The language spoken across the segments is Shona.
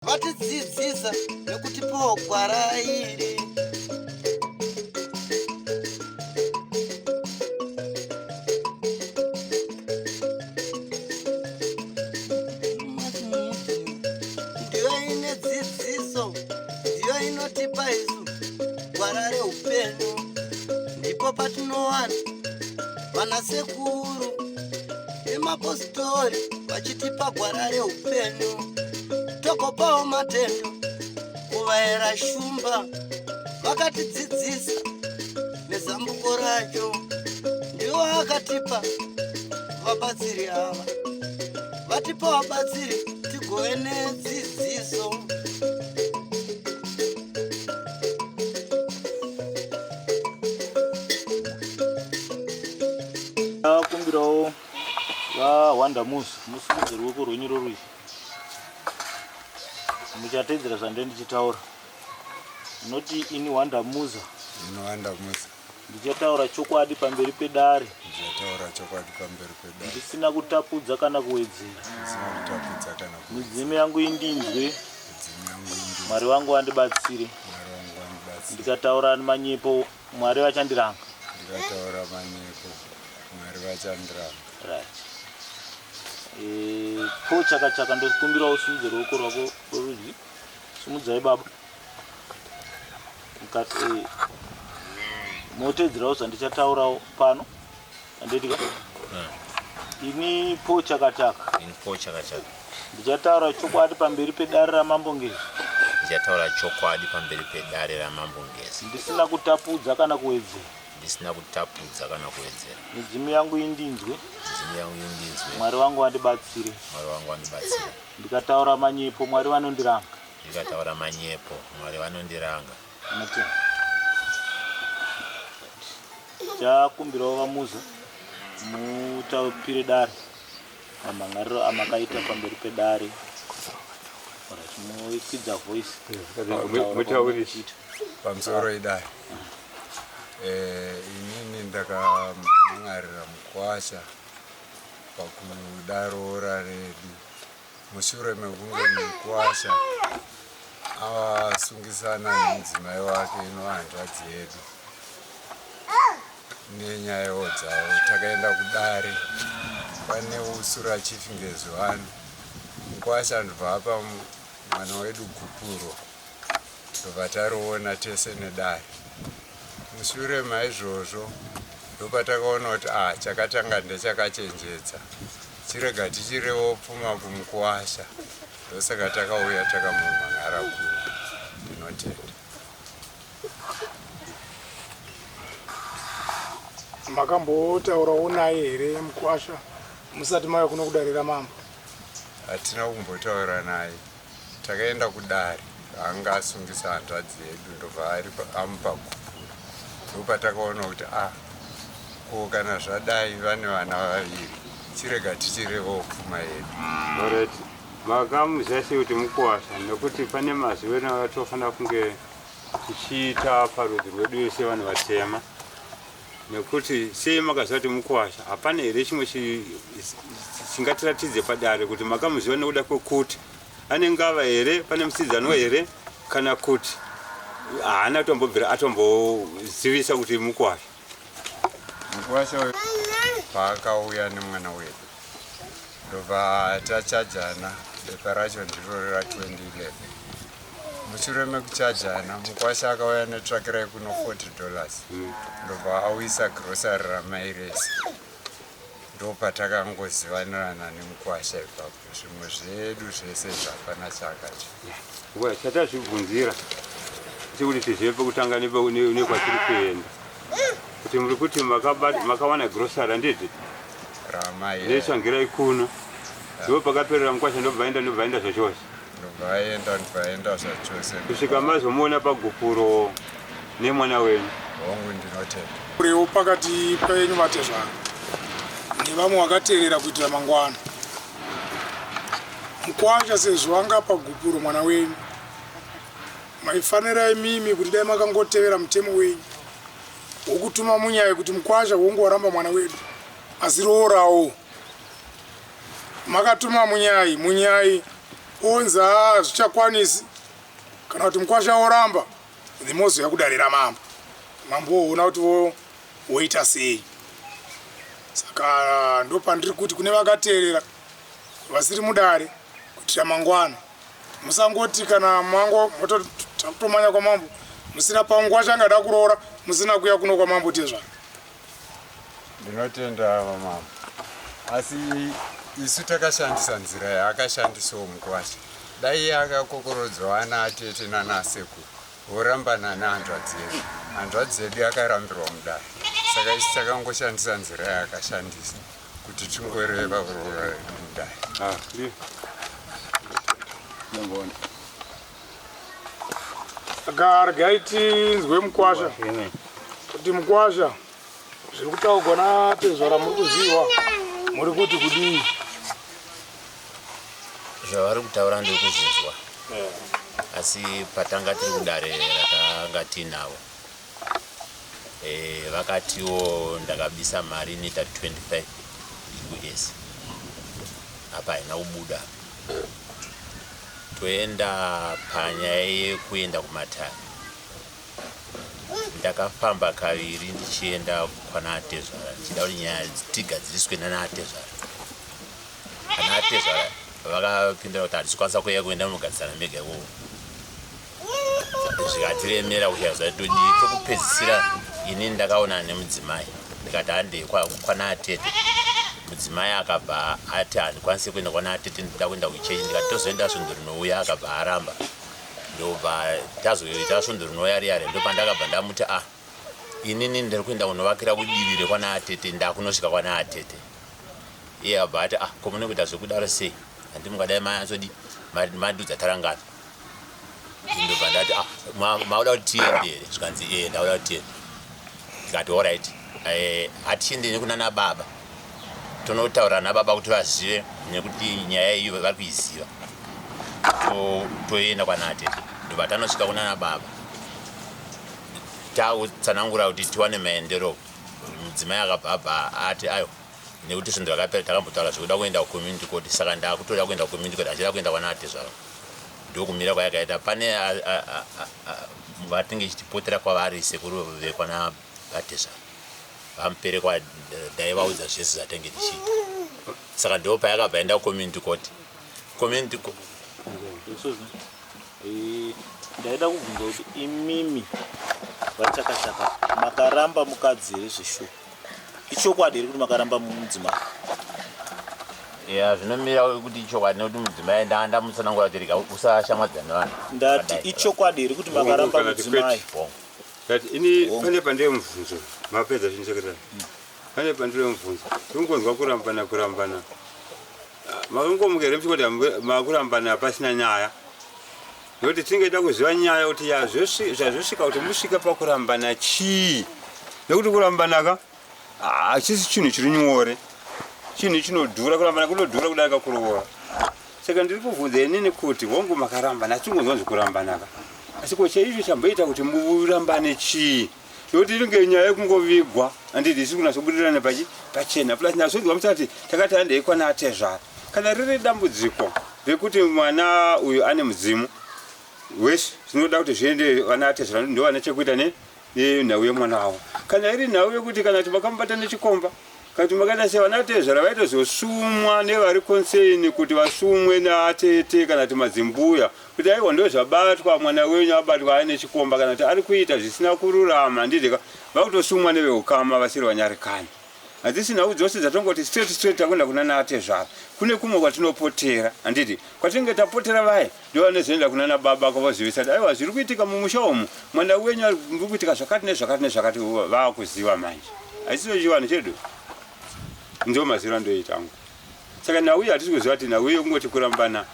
Vatidzidzisa nekutipawo gwara iri. Ndiyo ine dzidziso, ndiyo inotipa isu gwara reupenyu. Ndipo patinowana vanasekuru nemapositori vachitipa gwara reupenyu tokopawo matendo kuvaera shumba vakatidzidzisa nezambuko racho ndiwo akatipa vabatsiri ava vatipa vabatsiri tigove nedzidziso. Akumbirawo VaWanda Muzi musimudze ruoko rwenyu rorudyi muchateedzera zvandee ndichitaura. Ndinoti ini Wanda Muza. Ini Wanda Muza. Ndichataura chokwadi pamberi pedare. Ndichataura chokwadi pamberi pedare. Ndisina kutapudza kana kuwedzera. Ndisina kutapudza kana kuwedzera. Midzimu yangu indinzwe. Midzimu yangu indinzwe. Mwari wangu andibatsire. Mwari wangu andibatsire. Ndikataura manyepo Mwari vachandiranga. Ndikataura manyepo Mwari vachandiranga. Right. Eh, ko chaka chaka ndokumbira usimudze ruoko rwako rworudyi. Simudzai baba. Mukati eh, motedzerawo zvandichataurawo pano. Handiti ka? Ini po chakachaka. Ini po chakachaka. Ndichataura chokwadi pamberi pedare raMambo Ngezi. Ndichataura chokwadi pamberi pedare raMambo Ngezi. Ndisina kutapudza kana kuwedzera. Ndisina kutapudza kana kuwedzera. Midzimu yangu indinzwe. Midzimu yangu indinzwe. Mwari wangu andibatsire. Mwari wangu andibatsire. Ndikataura manyepo Mwari vanondiranga. Ndikataura manyepo Mwari vanondiranga. Ndinotenda. Chakumbirawo vaMuza mutapire dare mamhan'ariro amakaita pamberi pedare. Alright, mokwidza voice. Mutaurisi. Pamusoro idare. Eh, inini ndakamhan'arira mukwasha pakuda roora redu mushure mekunge mukwasha asungisana nemudzimai wake ino hanzvadzi yedu nenyayawo dzavo takaenda kudare pane usu rachief ngezwani mukwasha ndobva apa mwana wedu gupuro ndobva tariona tese nedare mushure maizvozvo ndopatakaona kuti ah chakatanga ndechakachenjedza chirega tichirewo pfuma kumukwasha ndosaka takauya takamumhan'ara kuno ndinotenda Makambotaurawo naye here mukwasha musati mauya kuno kudare ramambo? Hatina kumbotaura naye. Takaenda kudare anga asungisa hanzvadzi yedu ndobva ari amupa gupuro. Ndopatakaona kuti ah ko kana zvadai vane vana vaviri chirega tichirevawo pfuma yedu. Alright. Makamuziva sei kuti mukuwasha nekuti pane mazwi atofanira kunge tichiita parudzi rwedu sevanhu vatema nekuti sei makaziva kuti mukuwasha hapana here chimwe chingatiratidze padare kuti makamuziva nekuda kwekuti ane ngava here pane musidzanwa here kana kuti haana kutombobvira atombozivisa kuti mukuwasha Mukuwasha uyu paakauya nemwana wedu ndobva tachajana bepa racho ndiro ra 2011 mushure mekuchajana mukwasha akauya netsvakirai kuno 40 dollars ndobva auisa grocery ramai rese ndopatakangozivanirana nemukwasha ipapo zvimwe zvedu zvese zvapana chakacho Well, chatazvibvunzira chekuti tizive pekutanga nekwatiri kuenda kuti muri kuti makawana grocery handiti ramai netsvangirai kuno ndipo pakaperera mukwasha ndobva aenda ndobva aenda zvachose ndobva aenda ndobva aenda zvachose kusvika mazomuona pagupuro nemwana wenyu hongu ndinotenda Urewo pakati penyu vatezvara nevamwe vakaterera kuitira mangwana. Mukwasha sezvo anga gupuro mwana wenyu maifanira imimi kuti dai makangotevera mutemo wenyu wokutuma munyaya kuti mukwasha wongu waramba mwana wedu asi roorawo makatuma munyai munyai. Onzi haa zvichakwanisi kana kuti mukwasha oramba then mozouya kudare ramambo. Mambo woona kuti woita sei. Saka ndopandiri kuti kune vakateerera vasiri mudare kuitira mangwana. Musangoti kana mango mototomanya kwamambo musina pangwasha angada kuroora musina kuya kuno kwamambo tezvara. Ndinotenda vamambo, asi isu takashandisa nzira yaakashandisawo mukwasha. Dai iye akakokorodzwa ana atete nana asekuru vorambana nehanzvadzi yedu. Hanzvadzi yedu yakarambirwa mudare, saka isu takangoshandisa nzira yaakashandisa kuti tingoreva roora redu mudare. Ah, ndi. Saka regai tinzwe mukwasha kuti mukwasha zviri kutaugwa natezvara muri kuziva muri kuti kudii? Zvavari kutaura ndiri kuzvinzwa, asi patanga tiri kudare ratanga tiinavo e, vakatiwo ndakabisa mari inoita 25 us apa haina kubuda. Toenda panyaya yekuenda kumatare. Ndakafamba kaviri ndichienda kwanaatezvara ndichida kuti nyaya tigadziriswe nanaatezvara. Anaatezvara vakapindura kuti hatisi kukwanisa kuuya kuenda munogadzisana mega ikoko. Zvikatiremera kushaya zva todii. Pekupedzisira ini ndakaonana nemudzimai ndikati handei kwanaatete. Mudzimai akabva ati handikwanisi kuenda kwanaatete ndinoda kuenda kuchechi. Ndikati tozoenda svondo rinouya akabva aramba. Ndobva tazoita svondo rinouya riya riya ndopandakabva ndamuti ah inini ndiri kuenda kunovakira kudivi rekwanaatete ndakunosvika kwanaatete. Iye abva ati ah ko mune kuita zvekudaro sei handi mungadai manyatsodi mandudza tarangana. Ndobva ndati ah mauda kuti tiende here zvikanzi ee ndauda kuti tiende. Ndikati alright eh, hatiende nekunana baba tonotaura nababa kuti vazive nekuti nyaya iyi vari kuiziva toenda kwanatete ndobva tanosvika kunana baba takutsanangura kuti tiwane maendero mudzimai akabva abva ati ayo nekuti svondo rakapera takambotaura zvekuda kuenda kucommunity court saka ndakutoda kuenda kucommunity court achida kuenda kwanatezvara ndokumira kwayakaita pane vatinge chitipotera kwavari sekuru vekwana vatezvara vamuperekwa ndaivaudza zvese zvatenge tichiita saka ndo payakabva enda kucommunity court community eh, ndaida kubvunza kuti imimi vachakachaka makaramba mukadzi here zveshuwa ichokwadi here kuti makaramba mudzimai ya zvinomira kuti ichokwadi nekuti mudzimai ndamutsanangura kuti rega usashamwadzana nevanhu ndati ichokwadi here kuti makaramba mudzimai But ini pane pandiri mubvunzo mapedza zvinhu sekretary pane pandiri mubvunzo tinongonzwa kurambana kurambana ah, makangomuka here muchingoti makurambana pasina nyaya nokuti tinenge da kuziva nyaya kuti zvazvosvika kuti musvike pakurambana chii nekuti kurambana ka ah, hachisi chinhu chiri nyore chinhu chinodhura kurambana kunodhura kudarika kuroora Saka ndiri kubvunza inini kuti hongu makarambana asi tingonzwa zvekurambanaka asi ko chaizvo chamboita kuti murambane chii nokuti inenge nyaya yekungovigwa handiti isi kunatsobudirana pachi pachena plus nyatsoinzwa musati takati handei kwana atezvara kana riri dambudziko rekuti mwana uyu ane mudzimu wese zvinoda kuti zviende vana atezvara ndo vane chekuita ne nenhau yemwana wavo kana iri nhau yekuti kana kuti makamubata nechikomba Kana kuti makaita sei vanatezvara vaitozosumwa nevari concern kuti vasumwe naatete kana kuti madzimbuya kuti aiwa ndozvabatwa mwana wenyu abatwa aine chikomba kana kuti ari kuita zvisina kururama handiti ka vakutosumwa neveukama vasiri vanyarikani hadzisi nhau dzose dzatongoti straight straight takuenda kuna naatezvara kune kumwe kwatinopotera handiti kwatinenge tapotera vaye ndovanozoenda kunana baba kwavozivisa kuti aiwa zviri kuitika mumusha umu mwana wenyu ari kuitika zvakati nezvakati nezvakati vakuziva manje haisiso chivanhu chedu ndo maziro andoita angu saka nhau iyi hatisi kuziva kuti nhau iyo kungoti kurambana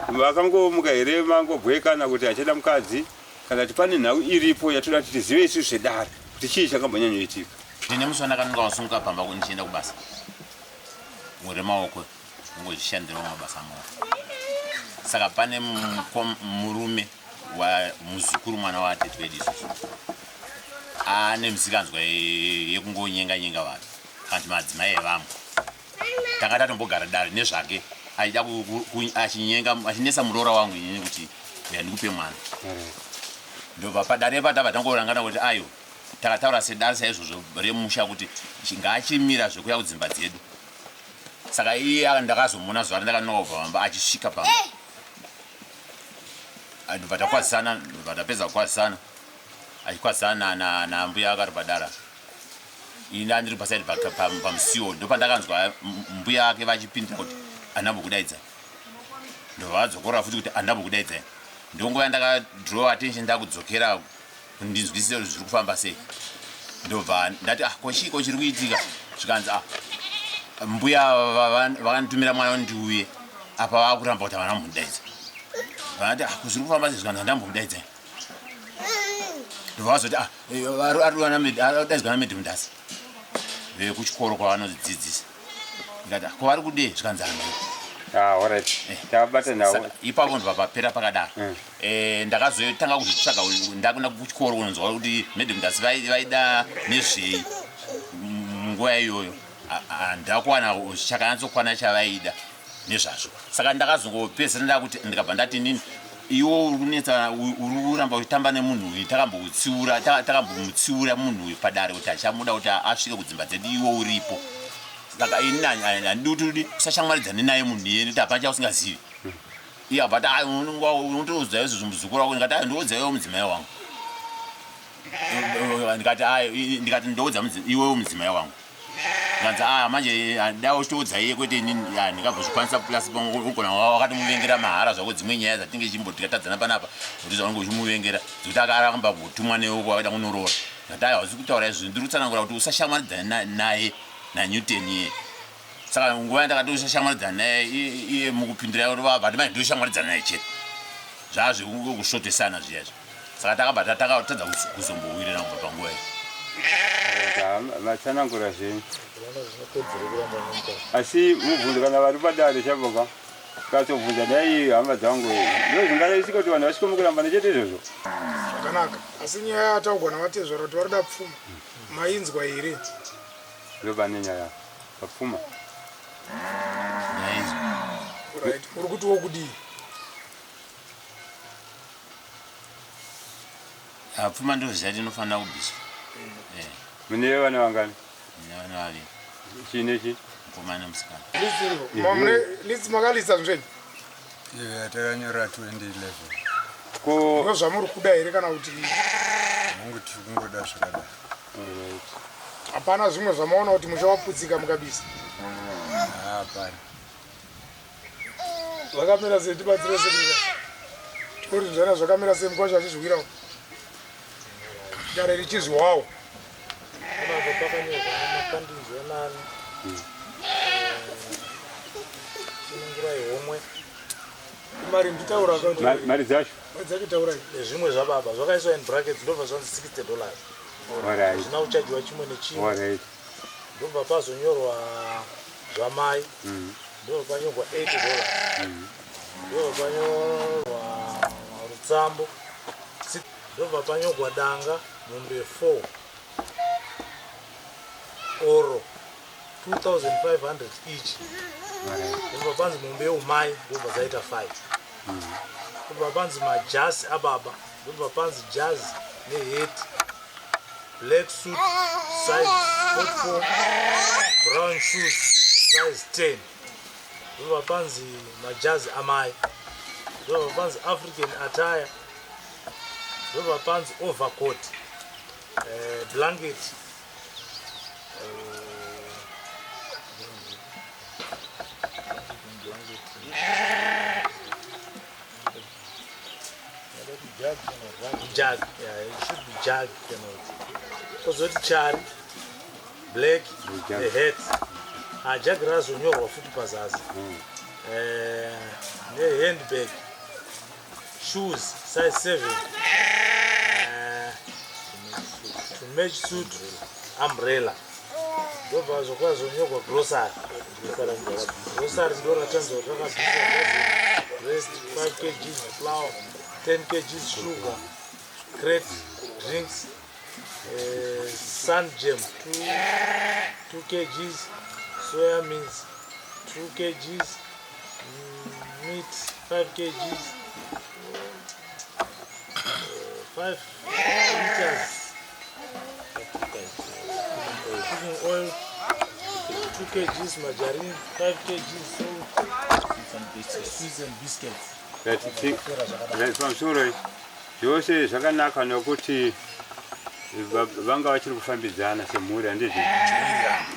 vakangomuka here mangobwekana kuti hachada mukadzi kana kuti pane nhau iripo yatoda kuti tizive isusu zvedare kuti chii chakambonyanyoitika ndine musi wandakanga wasunga pamba ndichienda kubasa remaoko kungozvishandirawo mabasa amaoko saka pane murume muzukuru mwana watete wedu isusu ane misikanzwa yekungonyenga nyenga vanhu kana kuti madzimai evamwe tanga tatombogara dare nezvake. Achida achinyenga achinetsa muroora wangu inini kuti uya ndikupe mwana. Ndobva padare patava tangorangana kuti ayo takataura sedare saizvozvo remusha kuti ngaachimira zvekuya kudzimba dzedu. Saka iye ndakazomuona zuva randakanoka kubva pamba achisvika pamba. Ndobva takwazisana, ndobva tapedza kukwazisana. Achikwazisana naambuya akari padara. Ini ndandiri pasaidi pamusiwo ndopandakanzwa mbuya ake vachipindira kuti andambokudaidza. Ndobva vadzokora futi kuti andambokudaidza. Ndonguva yandakadraw attention ndakudzokera kuti ndinzwisise kuti zviri kufamba sei. Ndobva ndati ah ko chiiko chiri kuitika zvikanzi ah mbuya vakanditumira mwana kuti ndiuye apa vakuramba kuti havana kumbomudaidza. Vanati ah ko zviri kufamba sei zvikanzi handambomudaidza. Ndobva vazoti ah arikudaidzwa namadam Ndasi vekuchikoro kwavanodzidzisa. Ndikati ah ko vari kudei zvikanzi handei. Ah, alright. Eh. Tabata nawo. Saka ipapo ndobva papera pakadaro. Eh, ndakazotanga kuzvitsvaga ndakuenda kuchikoro kunonzwa kuti madam Ndasi vaida nezvei munguva iyoyo. Ndakuwana chakanyatsokwana chavaida nezvazvo. Saka ndakazongopedzisira ndakuti ndikabva ndati inini iwe uri kunetsa uri kuramba uchitamba nemunhu uyu takambokutsiura takambomutsiura munhu uyu padare kuti achamuda kuti asvike kudzimba dzedu iwe uripo. Saka ini handidi kuti udi usashamwaridzane naye munhu iyeye nekuti hapana chausingazivi. Iye abva ati unotoudza izvozvo muzukuru wako ndikati ayi ndoudza iwe mudzimai wangu. Ndikati ayi ndikati ndoudza iwewe mudzimai wangu. Nganzi ah manje dai uchitoudza iye kwete inini ndingambozvikwanisa plus ugona wakatomuvengera mahara zvako dzimwe nyaya dzatinge chimboti tikatadzana panapa kuti zvaunenge uchimuvengera dzekuti akaramba kutumwa newe kwakaita kunoroora. Ndikati ayi hausi kutaura izvo ndiri kutsanangura kuti usashamwaridzana naye naNewton iye. Saka nguva yandakati usashamwaridzana naye iye mukupindura vabva ati manje ndoshamwaridzana naye chete. Zvazvekusvotesana zviya izvi. Saka takabva tatadza kuzombowirirana kubva panguva iyo. Matsanangura zvenyu. Asi mubvunzo kana vari padare chaboka katobvunza dai hama dzangu ndozvingaisika kuti vanhu vasvike mukurambana chete izvozvo. Zvakanaka. Asi nyaya yataugwa navatezvara kuti varikuda pfuma mainzwa here? Ndopane nyaya papfuma. Ndainzwa. Right. Muri kutiwo kudii? Ah, pfuma ndozvati inofanira kubviswa. Eh. Mune vana vangani? Mune vana vaviri. Chii nechi? Mukomana nemusikana. Mamune list makalista zvenyu? Iyo yatakanyora 2011. Ko ndozvamuri kuda here kana kuti Mungu tiri kungoda zvakadai. Hapana zvimwe zvamaona kuti musha waputsika mukabisa? Hapana. Zvakamira sei tibatsire sekuru. Tikoti zvana zvakamira sei mukwasha achizviwirawo. Dare richizwawo. Panapa pakanyorwa makandinzwa nani. Sunungurai homwe. Mari nditaura ka kuti mari dzacho. Mari dzacho taurai. Nezvimwe zvababa zvakaiswa in brackets ndobva zvanzi 60 dollars. Alright. Zvina kuchajiwa chimwe nechimwe. Alright. Ndobva pazonyorwa zvamai. Ndobva panyorwa 80 dollars. Ndobva panyorwa rutsambo. Ndobva panyorwa danga mombe 4 oro 2500 each. Ndobva panzi mombe yeumai ndobva dzaita 5. Ndobva panzi majasi ababa. Ndobva panzi jazi neheti. Black suit size 44, brown shoes size 10. Ndobva panzi majazi amai. Ndobva panzi African attire. Ndobva panzi overcoat, blanket, jug, yeah, it should be jug, you know. Kozoti chari, black, the hat. Ah, jug razonyorwa futi pazasi. Ne handbag, shoes size 7, to match suit, umbrella. Ndobva zvokwazonyorwa grocery. Grocery ndo ratanzwa rakabviswa rest 5 kgs flour, 10 kgs sugar, crate drinks, sun jam 2 kgs, soya mince 2 kgs, meat 5 kgs 5 liters cooking oil 2 kgs margarine 5 kgs salt sweets and biscuits. Pamusoro zvose zvakanaka nokuti vanga vachiri kufambidzana semhuri handizvi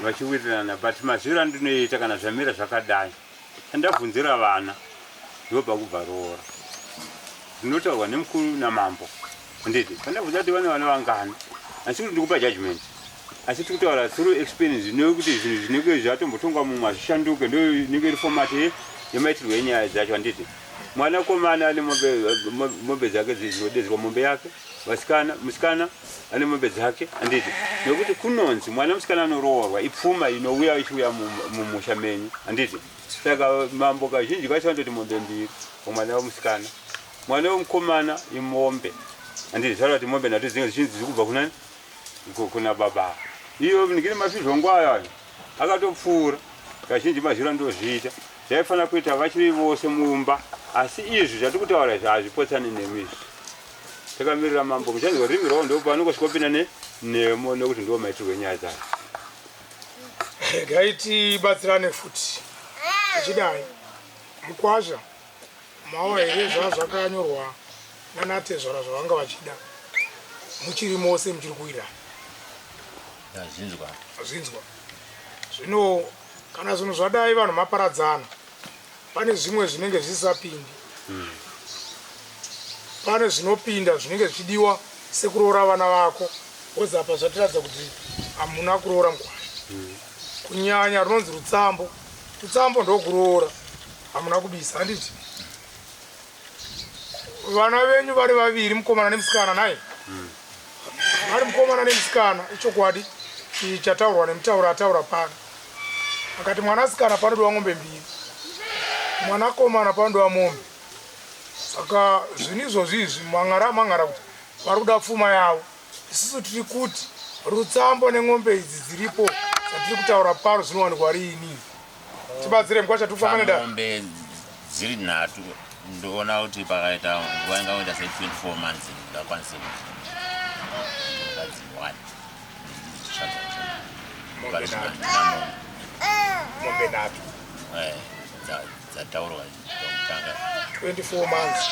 vachiwirirana but mazviro andinoita kana zvamira zvakadai chandabvunzira vana ndobva kubva roora zvinotaurwa nemukuru namambo handiti pandabvunza kuti vane vana vangani asi kuti ndikupa judgment asi tiri kutaura through experience nekuti zvinhu zvinenge zvatombotongwa mumwe hazvishanduke ndo inenge iri format yemaitirwo enyaya dzacho handiti mwanakomana ane mombe dzake dzinodedzwa mombe yake vasikana musikana ane mombe dzake handiti nekuti kunonzi mwana musikana anoroorwa ipfuma inouya ichiuya mumusha menyu handiti saka mambo kazhinji kacho vanototi mombe mbiri kumwana wemusikana mwana wemukomana imombe handiti zvareva kuti mombe nhatu dzinenge dzichinzi dziri kubva kunani kuna baba iyo ndikiri mafizvongo ayo ayo akatopfuura kazhinji mazviro andozviita zvaifanira kuita vachiri vose mumba asi izvi zvatiri kutaura izvi hazvipotsani nemi izvi takamirira mambo kuchanzwa rurimi rwavo ndopaanongosvikopinda nemo nekuti ndiwo maitirwo enyaya dzacho Regai tibatsirane futi tichidai mukwasha mawa here zvaa zvakanyorwa nanatezvara zvavanga vachida muchiri mose muchiri kuwirana Ndazvinzwa. Zvinzwa. Zvino kana zvinhu zvadai vanhu maparadzana pane zvimwe zvinenge zvisisapindi hmm. Pane zvinopinda zvinenge zvichidiwa sekuroora vana vako wozi apa zvatiratidza kuti hamuna kuroora mukwasha hmm. Kunyanya runonzi rutsambo rutsambo ndokuroora hamuna kubisa handiti vana venyu vari vaviri mukomana nemusikana naye hmm. Vari mukomana nemusikana ichokwadi chataurwa nemutauro ataura pano akati mwanasikana panodiwa ng'ombe mbiri mwanakomana panodiwa mombe saka zvinhu izvozvi izvi mang'ara amang'ara kuti vari kuda pfuma yavo isusu tiri kuti rutsambo nen'ombe idzi dziripo dzatiri kutaura pano zvinowanikwa riini tibatsire mkwasha tufamba nedare Mombe dziri nhatu ndoona kuti pakaita nguva ingangoita se 24 months ndakwanise mukadzi one Mombe nhatu. Mombe nhatu. Eh, dzataurwa pakutanga 24 months.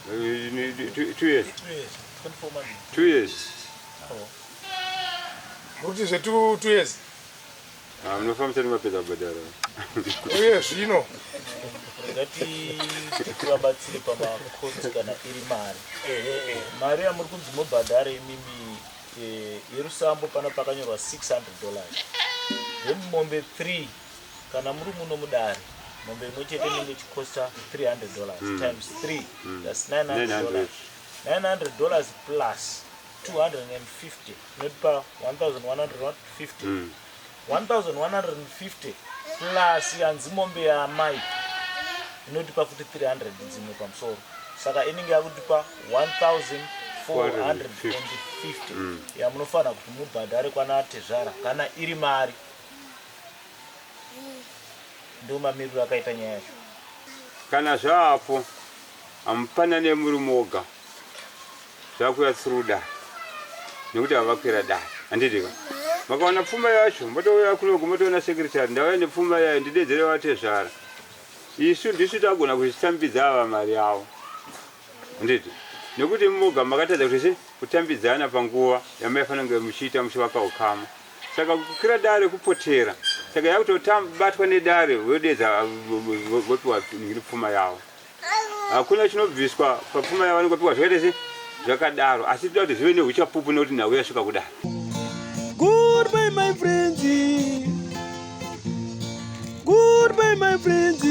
2 years. 2 years. Muri kuti zve 2 years? Ah, munofamba musati mapedza kubhadhara. Uye zvino ngati tivabatsire pamacost kana iri mari mari yamuri kunzi mubhadhare imimi eh, yerusambo pana pakanyorwa 600 dollars then mombe 3 kana muri muno mudare mombe imwe chete inenge ichikosta 300 dollars mm. times 3 mm. thats 900 dollars 900 dollars plus 250 inotipa 1150 mm. 1150 plus yanzi mombe yaamai inotipa futi 300 dzimwe pamusoro saka inenge yakutipa 1450 mm. yamunofanira kuti mubhadhare kwana tezvara kana iri mari ndo mamiriro akaita nyaya yacho kana zvaapo hamupanane muri moga zvakuya through dare nekuti havakwira dare handiti ka makaona pfuma yacho motouya kunoku motoona secretary ndauya nepfuma yayo ndidedzere vatezvara isu ndisu tagona kuzvitambidza ava mari yavo handiti nekuti moga makatadza kuti se kutambidzana panguva yamaifanira kunge muchiita muchivaka ukama saka kukwira dare kupotera saka yakutobatwa nedare vodedza vopiwa pfuma yavo Hakuna chinobviswa papfuma yavanongopiwa zvakaita se zvakadaro asi toda kuti zvive neuchapupu nekuti nhau yasvika kudaro. Goodbye my friends. Goodbye my friends.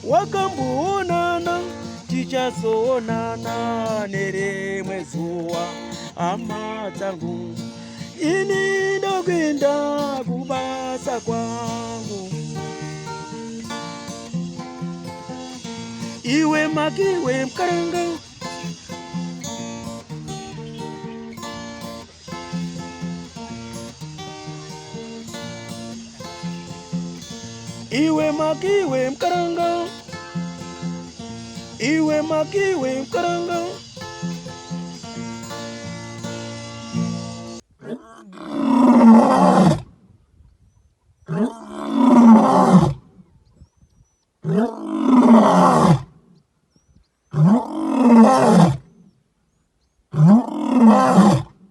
Wakamboonana tichazoonana nerimwe zuva hama dzangu. Ini ndokuenda kubasa kwangu. Iwe makiwe mkaranga Iwe makiwe mukaranga. Iwe makiwe mukaranga.